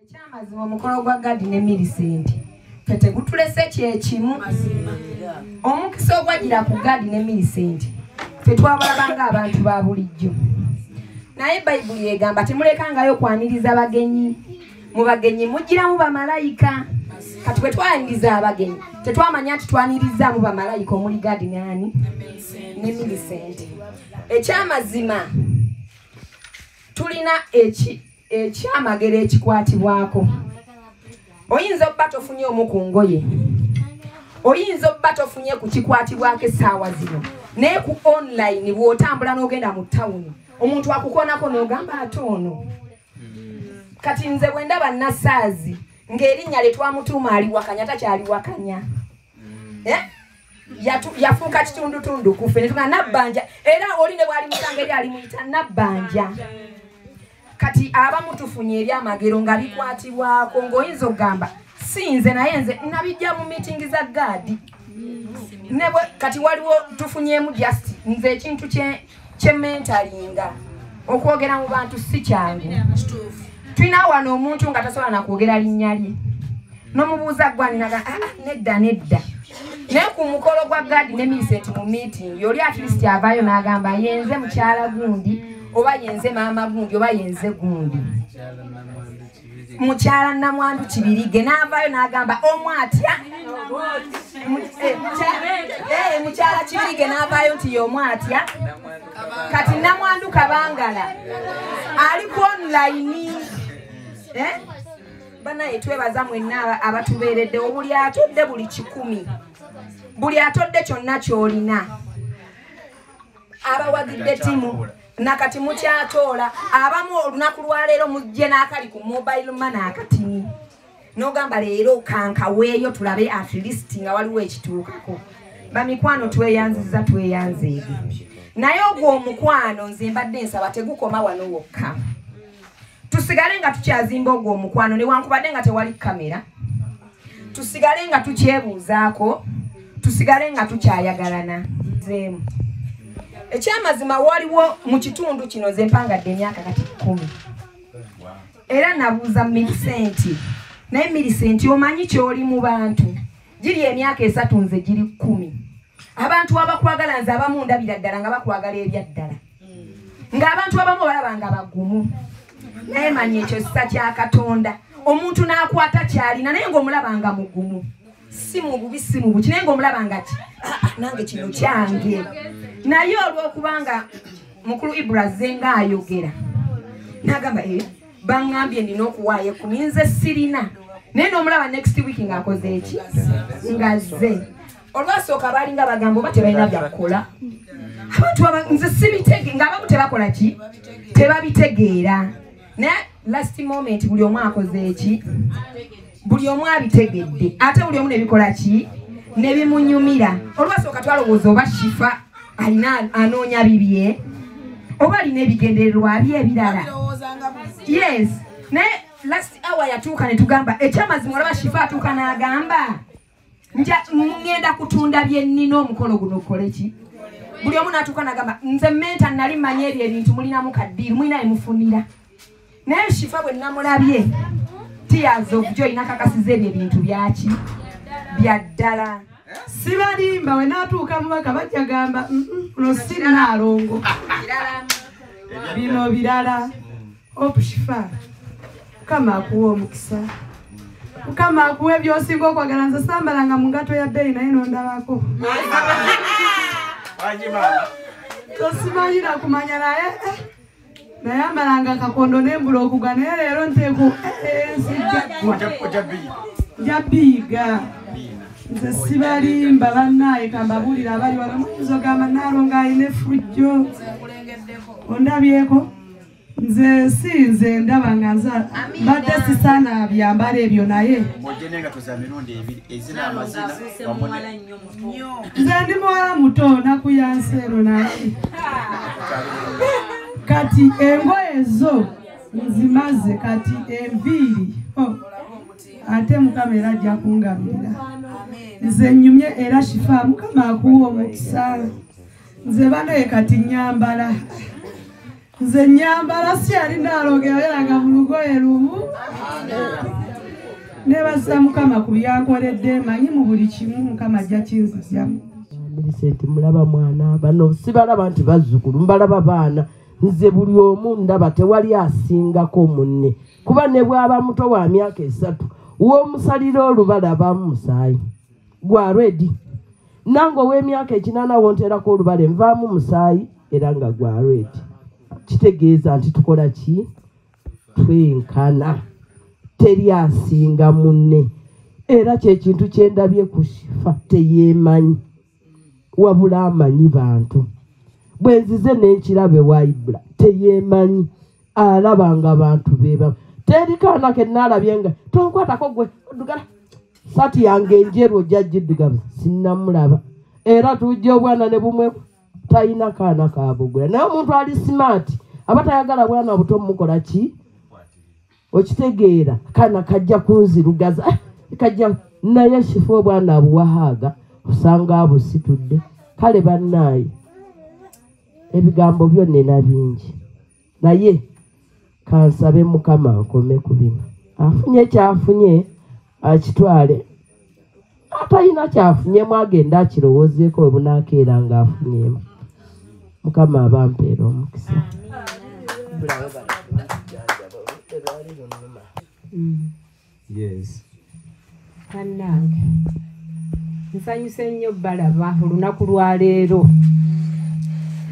Ekyamazima omukolo gwa Gadi ne Millicent ffe tegutulese kyekimu. Omukisa ogwajjira ku Gadi ne Millicent ffe twabalabanga abantu ba bulijjo, naye Bayibuli egamba temulekangayo kwaniriza bagenyi. Mu bagenyi mugiramu bamalayika. Kati bwe twaniriza abagenyi tetwamanya nti twanirizaamu bamalayika omuli Gadi nani ne Millicent. Ekyamazima tulina ekyamagero ekikwatibwako. Oyinza obba tofunye omu ku ngoye, oyinza obba tofunye ku kikwatibwako essaawa zino, naye ku online bw'otambula n'ogenda mu tawuni omuntu akukoonako n'ogamba ate ono. Kati nze bwe ndaba Nassaazi ng'erinnya lye twamutuuma aliwakanya takyaliwakanya, yafuuka kitundutundu ku ffe ne tugamba Nabbanja, era oli ne bw'ali musanga eri alimuyita Nabbanja. Kati abamu tufunye ebyamagero nga bikwatibwako ng'oyinza okugamba si nze naye nze nabijja mu miitingi za Gadi. Kati waliwo tufunyemu just nze ekintu kyementalinga okwogera mu bantu si kyangu. Tulina wano omuntu nga tasobola na kwogera linnya lye, n'omubuuza gwaninaga nedda nedda. Naye ku mukolo gwa Gadi ne Millicent mu meeting oli at least avaayo n'agamba yenze mukyala gundi oba yenze maama gundi oba yenze gundi. Mukyala Namwandu Kibirige n'avaayo n'agamba omu atya mukyala Kibirige n'avaayo nti y'omu atya. Kati Namwandu Kabangala ali ku online. Banaye twebaza mwenna abatubeereddewo, buli atodde buli 1,000, buli atodde kyonna ky'olina, abawagidde ttiimu nakati mukyatoola. Abamu olunaku lwaleero mujje n'akali ku mobile money akatini n'ogamba leero kankaweeyo tulabe at least nga waliwo ekituukako. Bamikwano tweyanziza tweyanzeege, naye ogwo omukwano nze mbadde nsaba tegukoma wano wokka, tusigale nga tukyazimba ogwo omukwano newankubadde nga tewali kamera, tusigale nga tukyebuuzaako, tusigale nga tukyayagalana. Zeemu ekyamazima waliwo mu kitundu kino nze mpangadde emyaka kati 10, era nabuuza Millicent, naye Millicent omanyi ky'oli mu bantu, giri emyaka 3 nze giri 10. Abantu abakwagala nze abamu ndabira ddala nga bakwagala ebya ddala, ng'abantu abamu balaba nga bagumu, naye manyi ekyo kisa kya Katonda. Omuntu n'akwata kyalina naye ng'omulaba nga mugumu, si mu bubi si mu buki, naye ng'omulaba nga ki nange kino kyange. Naye olw'okubanga mukulu Ibra azze ng'ayogera n'agamba baŋŋambye ndina okuwaayo 10 nze sirina, naye n'omulaba next week ng'akoze eki ng'azze. Olwasooka baalinga bagamba oba tebalina byakukola, abantu nze sibitege ng'abamu tebakola ki tebabitegeera, naye last moment buli omu akoze eki, buli omu abitegedde, ate buli omu nebikola ki nebimunyumira. Olwasooka twalowooza oba Shifa alina anoonya bibye oba alina ebigendererwa bye ebirala. Yes, naye last hour yatuuka ne tugamba ekyamazima olaba Shifa atuuka n'agamba ngenda kutunda bye nnina omukolo guno okole ki. Buli omu n'atuuka n'agamba nze menta nali mmanyi ebyo ebintu mulinamu kaddiiru mulina emufunira, naye Shifa bwe namulabye tears of joy nakakasiza ebyo ebintu byaki bya ddala. Sibalimba we natuuka mubaka bajja gamba luno si Nnaalongo, bino birala. Hope Shifa, Mukama akuwa omukisa, Mukama akuwa ebyosinga okwagala. Nze sambalanga mu ngato ya bbeeyi naye nondabako tosimanyira kumanya, naye nayambalanga akakondo nembula okugwa, naye leero nteeko ensijja nja biyiga. Nze sibalimba bannaye, kambabuulira abali wano muyinza ogamba Nnaalongo alina effujjo, ondabyeko nze si nze ndaba nga nze mbadde sisaana byambala ebyo, naye nze ndi muwala muto naku ya nseero, naye kati engoye zo nzimaze, kati enviiri ate Mukama era ajja kungabirira. Nze nnyumye era Shifa Mukama akuwa omukisa. Nze banaye kati nnyambala Nze nyambala si yali Naalongo yabeeranga mu lugoye lumu. Nebaza Mukama ku byankoledde, manyi mu buli kimu Mukama ajja kinzizyamu. Millicent mulaba mwana, bano sibalaba nti bazzukulu, mbalaba baana. Nze buli omu ndaba tewali asingako munne, kuba ne bw'aba muto wa myaka 3 w'omusalira olubala abamu musaayi gwa redi. Nange ow'emyaka 8 wonterako olubala nvaamu musaayi era nga gwa redi. Kitegeeza nti tukola ki? Twenkana, teri asinga munne. Era kyekintu kye ndabye ku Shifa, teyeemanyi wabula amanyi bantu. Bwe nzize n'enkirabe waibula teyeemanyi, alaba nga bantu beba. Teri kaana ke naalabye nga tonkwatako gwe oddugala, saati yange enjeru ojja giddugaza, sinnamulaba. Era tujja obwana ne bumwe talina kaana kabugula. Naye omuntu ali smart aba tayagala bwana buto mukola ki? Okitegeera kaana kajja kunzirugaza, kajja. Naye Shifa obwana abuwahaaga osanga abusitudde. Kale bannaaye ebigambo byo nina bingi, naye kansabe Mukama nkome ku bino. Afunye kyafunye akitwale, atalina kyafunyemu agenda akirowoozeeko bwe bunaakeera ng'afunyemu. Mukama abampeera omukisa. Yes. Bannange nsanyuse nnyo balaba olunaku lwaleero.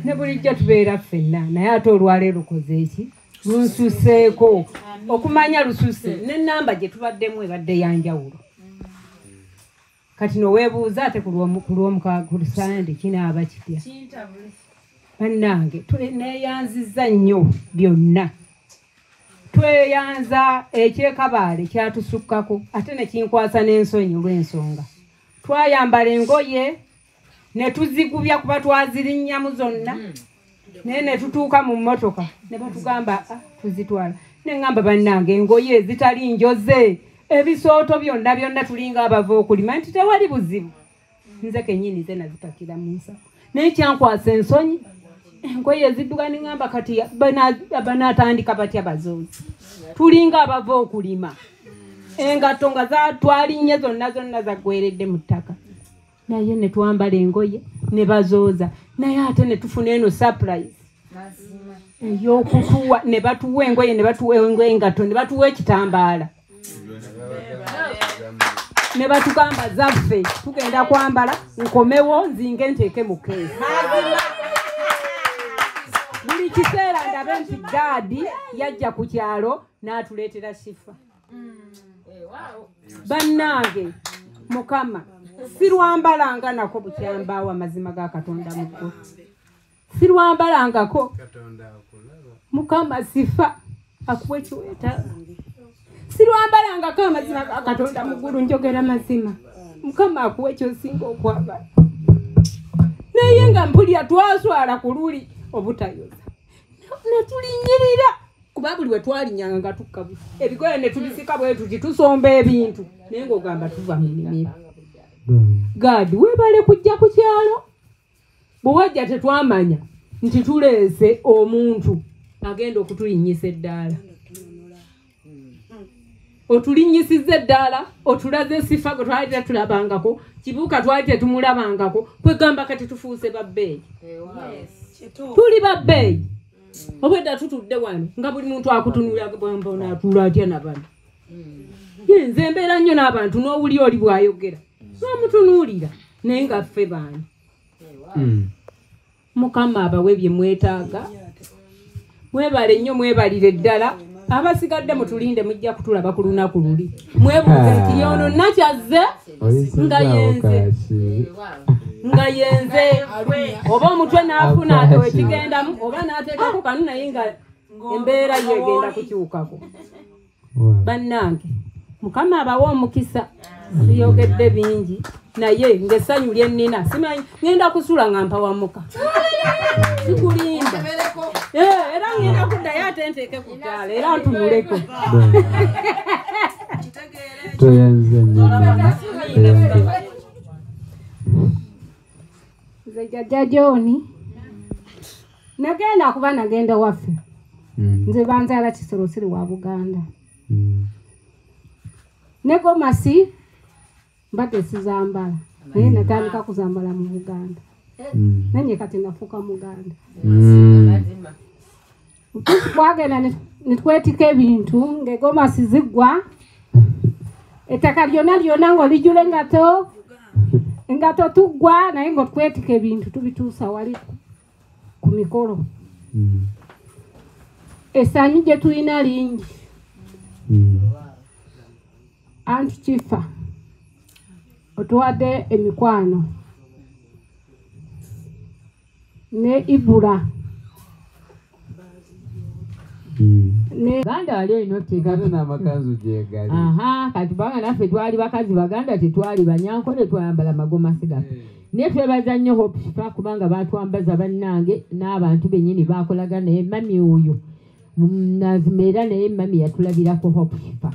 Ne bulijjo tubeera ffenna, naye ate olwaleero lukoze eki? Lunsuseeko. Okumanya lususe n'ennamba gye tubaddemu ebadde ya njawulo. Kati noweebuuza ate ku lw'omukaaga ku Lusande kinaaba kitya? Bannange neeyanzizza nnyo byonna. Tweyanza ekyekabaale kyatusukkako ate ne kinkwasa n'ensonyi olw'ensonga. Twayambala engoye ne tuzigubya kuba twazirinnyamu zonna, naye ne tutuuka mu mmotoka ne batugamba tuzitwala. Ne ŋŋamba bannange engoye ezitali njoze, ebisooto byonna byonna tulinga abava okulima nti tewali buzibu. Nze kennyini nze nazipakira mu nsawo, naye kyankwasa ensonyi. Engoye ezidduka ne ŋŋamba kati banaatandika batya bazoozi? Tulinga abava okulima. Engatto nga zatwalinnye zonna zonna zaggweredde mu ttaka. Naye ne twambala engoye ne bazooza, naye ate ne tufuna eno surprise ey'okutuwa, ne batuwa engoye ne batuwa engatto ne batuwa ekitambaala ne batugamba zaffe tugenda kwambala, nkomewo nzinge nteeke mu keesi. Buli kiseera ndabe nti Gaadi yajja ku kyalo n'atuleetera Shifa. Bannange Mukama sirwambalanga nako bukyambaawo amazima ga Katonda mu ggulu, sirwambalangako. Mukama Sifa akuwe kiweetaaga. Sirwambalangako amazima ga Katonda mu ggulu, njogera mazima. Mukama akuwe ky'osinga okwagala. Naye nga mpulira twaswala ku luli obutayoza, ne tulinnyirira kuba buli we twalinyanga nga tukka ebigoye ne tubisika bwe tuti tusomba ebintu, naye ng'ogamba tuva mu nnimiro. Gaadi weebale kujja ku kyalo. Bwe wajja tetwamanya nti tuleese omuntu agenda okutulinnyisa eddaala. Otulinnyisizza eddaala, otulaze Sifa gwe twali tetulabangako, Kibuuka twali tetumulabangako, kwegamba kati tufuuse babbeeyi. Tuli babbeeyi. Obwedda tutudde wano nga buli muntu akutunulira bwambona atula atya na bano. Nze mbeera nnyo n'abantu n'owuli oli bw'ayogera n'omutunuulira, naye nga ffe baani. Mukama abawe bye mwetaaga. Mwebale nnyo, mwebalire ddala. Abasigadde mutulinde, mujja kutulaba ku lunaku luli. Mwebuuze nti yono nakyazze nga yenze, nga yenze oba omutwe n'afuna ate wekigendamu oba n'ateekako kanu, naye nga embeera ye egenda kukyukako. Bannange Mukama abawe omukisa. Siyogedde bingi, naye ng'essanyu lye nnina simanyi ngenda kusula nga mpawamuka, sikulimba. Era ngenda kuddayo ate nteeke ku ttaala era ntunuleko. Nze Jjajja John Nagenda kuba nagenda waffe. Nze banzaala Kisoro siri wa Buganda. Ne gomasi mbadde sizambala. Naye natandika kuzambala mu Buganda. Nanye kati nafuuka Muganda. Twagenda ne twetika ebintu ng'egomasi ziggwa. Ettaka lyonna lyonna ng'olijjula engatto. Engatto tuggwa naye ng'otwetika ebintu tubituusa wali ku mikolo. Essanyu gye tulina lingi. Anti Kifa otuwadde emikwano ne Ibula ne Baganda wali olina oteekako n'amakanzu gye gali. Aha, kati kubanga naffe twali bakazi Baganda tetwali Banyankole twayambala magomasi gaffe. Naye twebaza nnyo Hope Shifa kubanga baatwambaza bannange n'abantu bennyini baakolaga naye mami oyo. Nazima era naye mami yatulabirako Hope Shifa.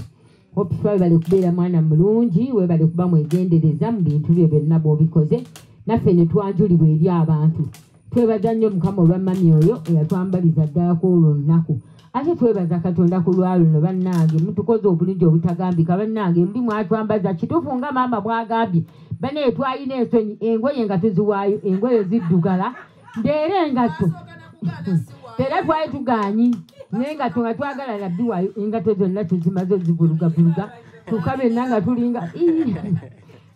Hope Shifa webale kubeera mwana mulungi, webale kuba mwegendereza mu bintu byo byonna bw'obikoze. Naffe ne twanjulibwa eri abantu. Twebaza nnyo Mukama olwa mami oyo eyatwambaliza ddala ku olwo olunaku. Ate twebaza Katonda ku lwa luno bannange mutukoze obulungi obutagambika bannange luli mwatwambaza kituufu nga maama bw'agambye. Banaye twalina ensonyi engoye nga tuziwaayo engoye ziddugala ndeera engatto era twali tugaanyi naye engatto nga twagala nabbiwaayo engatto zonna tuzimaze zivulugavuluga tuka byonna nga tulinga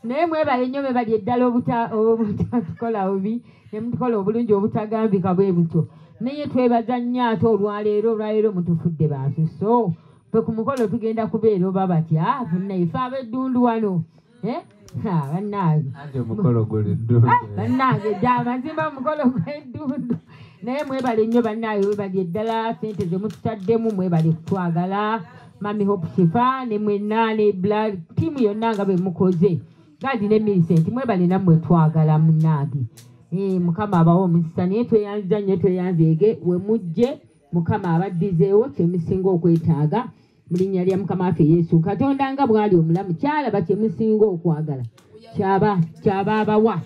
naye mwebale nnyo mwebali eddala obutatukola bubi ne mutukola obulungi obutagambika bwe butyo. Naye twebaza nnyo ate olwaleero mutufudde bantu so ffe ku mukolo tugenda kubeera oba batya ffe ab'eddundu wano. Bannange omukolo guli ddundu. Bannange dda amazima omukolo gw'eddundu. Naye mwebale nnyo bannange mwebali eddala ssente ze mututaddemu mwebale kutwagala. Mami Hope Shifa ne mwenna ne Blood ttiimu yonna nga bwe mukoze. Gadi ne Millicent mwebale nammwe twagala munnange. Mukama abawe omukisa naye tweyanziza nnyo tweyanzeege we mujje Mukama abaddizeewo kye musinga okwetaaga mu linnya lya Mukama waffe Yesu. Katonda nga bw'ali omulamu kyalaba kye musinga okwagala kyaba abawa.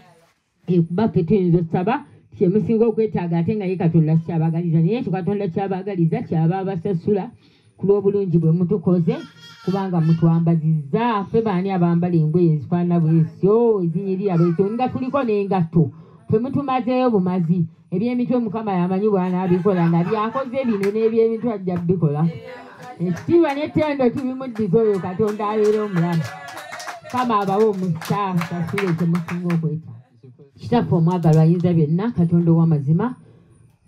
Kuba ffe tuyinza okusaba kye musinga okwetaaga ate nga ye Katonda kyabagaliza naye ekyo Katonda kyabagaliza kyaba abasasula ku lw'obulungi bwe mutukoze kubanga mutwambazizza. Ffe baani abambala engoye ezifaanana bwezyo ezinyirira bwezyo nga tuliko n'engatto ffe mutumazeeyo bumazi. Ebyemitwe Mukama yamanyi bw'anaabikola nga byakoze bino n'ebyemitwe ajja bikola. Ekitiibwa n'ettendo tubimuddiza oyo Katonda abeera omulamu. Mukama abawe omukisa asasule kye musinga okwetaaga. Kitaffe omwagalwa ayinza byonna Katonda ow'amazima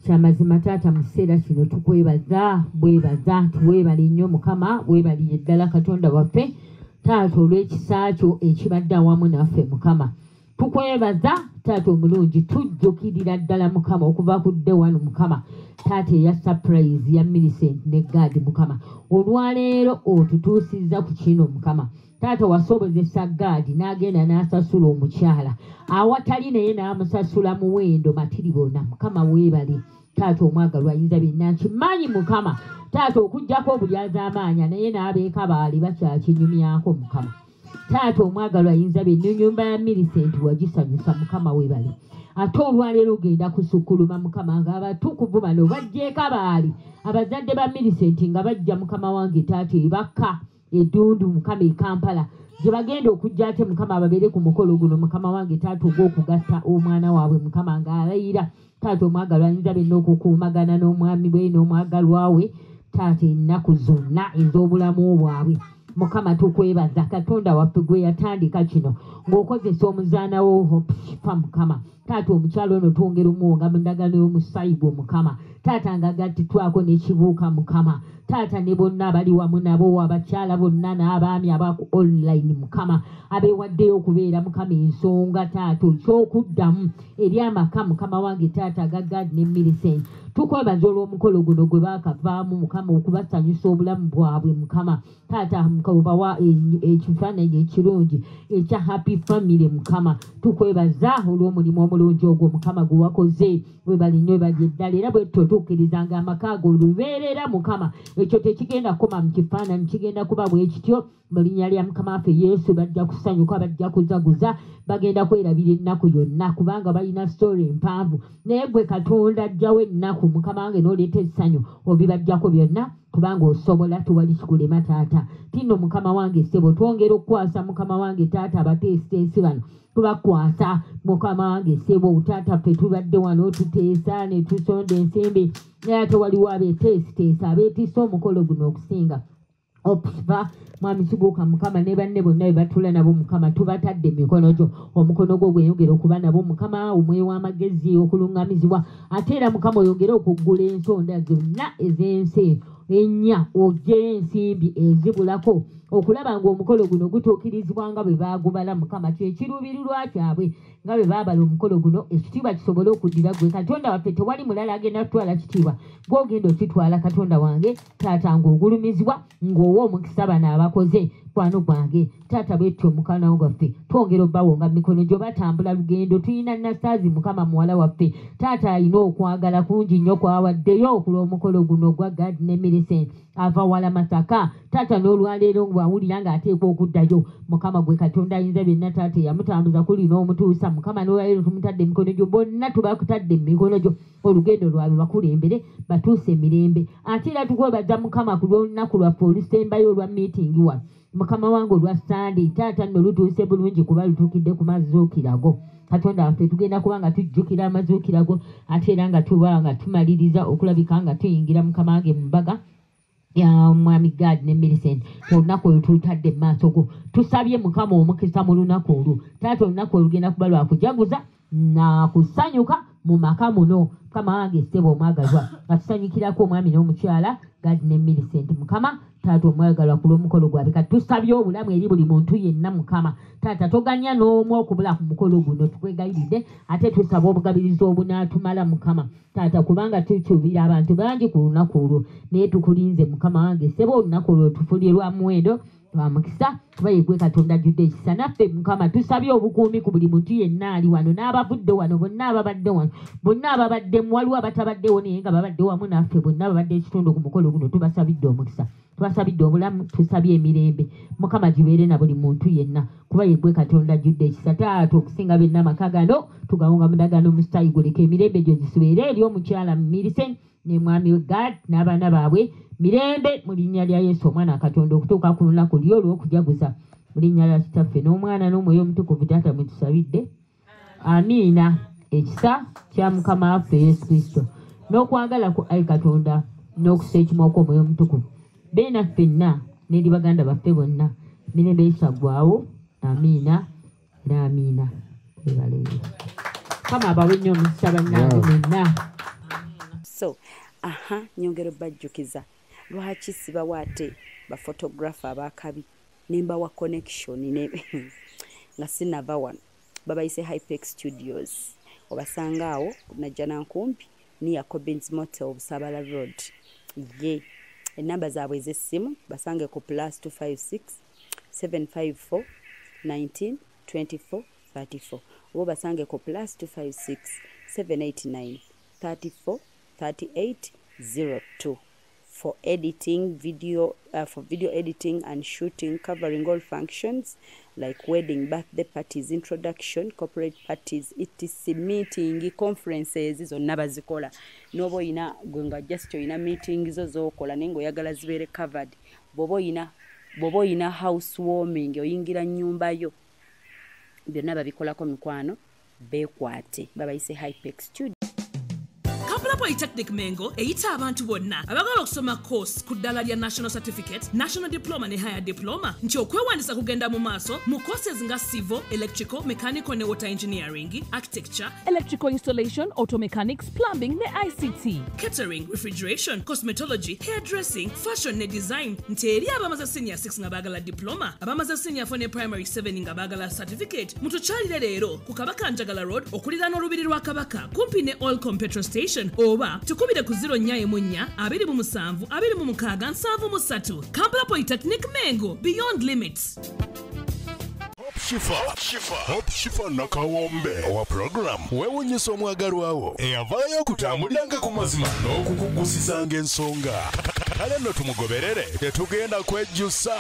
kyamazima taata mu kiseera kino tukwebaza bwebaza nti weebale nnyo Mukama weebaliye ddala Katonda waffe taata olw'ekisa kyo ekibadde awamu naffe Mukama. Tukwebaza taata omulungi tujjukirira ddala Mukama okuva ku dde wano Mukama taata eya surprise ya Millicent ne Gadi Mukama olwaleero otutuusizza ku kino Mukama. Taata wasobozesa Gadi n'agenda n'asasula omukyala awatali naye n'amusasula muwendo matiribona Mukama weebale taata omwagalwa ayinza byonna nkimanyi Mukama taata okuggyako obulyazaamaanya naye n'abeeka baali bakyakinyumyako Mukama. Taata omwagalwa ayinza byonna ennyumba ya Millicent wagisanyusa Mukama weebale. Ate olwaleero ogenda kusukkuluma Mukama ng'abatukuvu bano bajjeeko abaali abazadde ba Millicent nga bajja Mukama wange taata ebakka eddundu Mukama e Kampala gye bagenda okujja ate Mukama ababeere ku mukolo guno Mukama wange taata ogw'okugatta omwana waabwe Mukama ng'alayira taata omwagalwa ayinza byonna okukuumagana n'omwami we n'omwagalwa we taata ennaku zonna ez'obulamu bwabwe. Mukama tukwebaza Katonda waffe gwe yatandika kino ng'okozesa omuzaana wo Hope Shifa Mukama. Taata omukyalo ono twongera omuwonga mu ndagaano y'omusaayi gwo Mukama. Taata ng'agattitwako n'ekibuuka Mukama. Taata ne bonna abali wamu nabo abakyala bonna n'abaami abaku online Mukama abeewaddeyo okubeera Mukama ensonga taata ekyokuddamu eri amaka Mukama wange taata aga Gadi ne Millicent. Tukwebaza olw'omukolo guno gwe baakavaamu Mukama, okubasanyusa obulamu bwabwe Mukama. Taata obawa ekifaananyi ekirungi ekya happy family Mukama. Tukwebaza olw'omulimu omulungi ogwo Mukama gwe wakoze. Webale nnyo, webale ddala, era bwe tutyo tukkirizanga amaka ago lubeerera Mukama. Ekyo tekigenda kukoma mu kifaananyi, kigenda kuba bwe kityo mu linnya lya Mukama waffe Yesu. Bajja kusanyuka, bajja kuzaguza, bagenda kwerabira ennaku yonna, kubanga balina story empanvu. Naye gwe Katonda ajjawo ennaku Mukama wange n'oleeta essanyu, obibajjako byonna, kubanga osobola, tewali kikulema taata. Tino Mukama wange ssebo, twongera okukwasa Mukama wange taata abateesiteesi bano, tubakwasa Mukama wange ssebo. Taata ffe tubadde wano tuteesa ne tusonda ensimbi, naye ate waliwo abeeteesiteesa abeetisse omukolo guno okusinga Opusifa Mwami Kibuuka Mukama ne banne bonna be batuula nabo Mukama, tubatadde emikono gyo, omukono gwo gweyongere okuba nabo Mukama, omwoyo w'amagezi okuluŋŋamizibwa. Ate era Mukama oyongere okuggula ensonda zonna ez'ensi ennya, oggyeyo ensimbi ezibulako okulaba ng'omukolo guno gutuukirizibwa nga bwe baagubala Mukama. Kyekiruubirirwa kyabwe nga bwe baabala omukolo guno, ekitiibwa kisobole okuddira gwe Katonda waffe. Tewali mulala agenda kutwala kitiibwa, gw'ogenda okitwala Katonda wange taata, ng'ogulumizibwa ng'owa omukisa bano abakoze kwano gwange taata. Bwetyo mukama gwaffe twongera obbawonga mu mikono gyo, batambula lugendo. Tulina Nasaazi Mukama muwala waffe taata, alina okwagala kungi nnyo kwawaddeyo okulw'omukolo guno gwa Gad ne Millicent, ava wala Masaka taata. N'olwaleero bw'awulira ng'ateekwa okuddayo, Mukama gwe Katonda ayinza byonna taata eyamutambuza kuli n'omutuusa Mukama, n'olwaleero tumutadde emikono gyo, bonna tubakutadde mu mikono gyo, olugendo lwabwe bakulembere batuuse emirembe. Ate era tukwebaza Mukama ku lw'olunaku lwaffe olusembayo olwa miitingi wano Mukama wange olwa Sande taata, nno lutuuse bulungi kuba lutuukidde ku mazuukirago. Katonda waffe, tugenda kuba nga tujjukira amazuukirago, ate era nga tuba nga tumaliriza okulabika nga tuyingira Mukama wange mu mbaga ya Mwami Gad ne Millicent. Olunaku olwo tulutadde mu maaso go, tusabye Mukama omukisa mu lunaku olwo taata. Olunaku olugenda kuba lwakujaguza nakusanyuka mu maka muno Mukama wange ssebo omwagalwa, nga tusanyukirako omwami n'omukyala Gad ne Millicent Mukama taata omwagalwa ku lw'omukolo gwabwe. Kati tusabye obulamu eri buli muntu yenna Mukama taata, toganya n'omu okubula ku mukolo guno, tukwegayiridde. Ate tusaba obugabirizi obunaatumala Mukama taata, kubanga tukyubira abantu bangi ku lunaku olwo, naye tukulinze Mukama wange ssebo. Olunaku olwo tufulye lwa muwendo, lwa mukisa, kuba yegwe Katonda ajjudde ekisa. Naffe Mukama tusabye obukuumi ku buli muntu yenna ali wano n'abavudde wano, bonna ababadde wano, bonna ababaddemu, waliwo abatabaddewo naye nga babadde wamu naffe, bonna babadde ekitundu ku mukolo guno, tubasabidde omukisa, tubasabidde obulamu, tusabye emirembe Mukama gibeere na buli muntu yenna, kuba yegwe Katonda ajjudde ekisa taata okusinga byonna. Amaka gano tugawonga mundagaano omusaayi, guleka emirembe gyo gisibeere eri omukyala Millicent ne mwami we Gad n'abaana baabwe, mirembe mu linnya lya Yesu omwana wa Katonda, okutuuka ku lunaku lyo olw'okujaguza, mu linnya lya Kitaffe n'Omwana n'Omwoyo Omutukuvu taata mwe tusabidde, amiina. Ekisa kya Mukama waffe Yesu Kristo n'okwagala ku ai Katonda n'okussa ekimu okw'Omwoyo Omutukuvu beena ffenna n'eri baganda baffe bonna mirembe ekisaggwawo. Amiina era amiina. Webaleyo, Mukama abawe nnyo omukisa bannange mwenna. So aha, nyongera bajjukiza lwaki sibawa ate baphotographer abakabi, nembawa connection ne nga sinava wano. Babayise Hypex Studios, obasanga awo Najjanankumbi near Cobins Motel, Busabala Road. Ye enamba zaabwe ez'essimu basange ku +256 754 19 24 34, oba basange ku +256 789 34 38 02 for editing video, for video editing and shooting, covering all functions like wedding, birthday parties, introduction, corporate parties, etc, meeting, conferences zonna bazikola. N'oba oyina gwe nga just oyina meeting zo z'okola naye ng'oyagala zibeere covered, bw'oba oyina house warming, oyingira nnyumba yo, byonna babikolako mikwano. Beekwate, babayise Hypex Studio. Kampala Polytechnic Mengo eyita abantu bonna abagala okusoma course ku ddala lya National Certificate, National Diploma ne Higher Diploma nti okwewandiisa kugenda mu maaso mu courses nga civil, electrical, mechanical ne water engineering, architecture, electrical installation, auto mechanics, plumbing ne ICT, catering, refrigeration, cosmetology, hairdressing, fashion ne design, nti eri abamaze senior 6 nga baagala diploma, abamaze senior 4 ne primary 7 nga baagala certificate. Mutukyalire leero ku Kabaka Njagala Road okuliraana olubiri lwa Kabaka, kumpi ne Oilcom petrol station. Oba tukubire ku 044 27 26 73. Kampala Polytechnic Mengo, beyond limits. Hope Shifa Nakawombe owa program weewunyisa omwagalwawo eyavaayo okutambuliranga ku mazima n'okukugusizanga ensonga. Kale nno tumugoberere, tetugenda kwejjusa.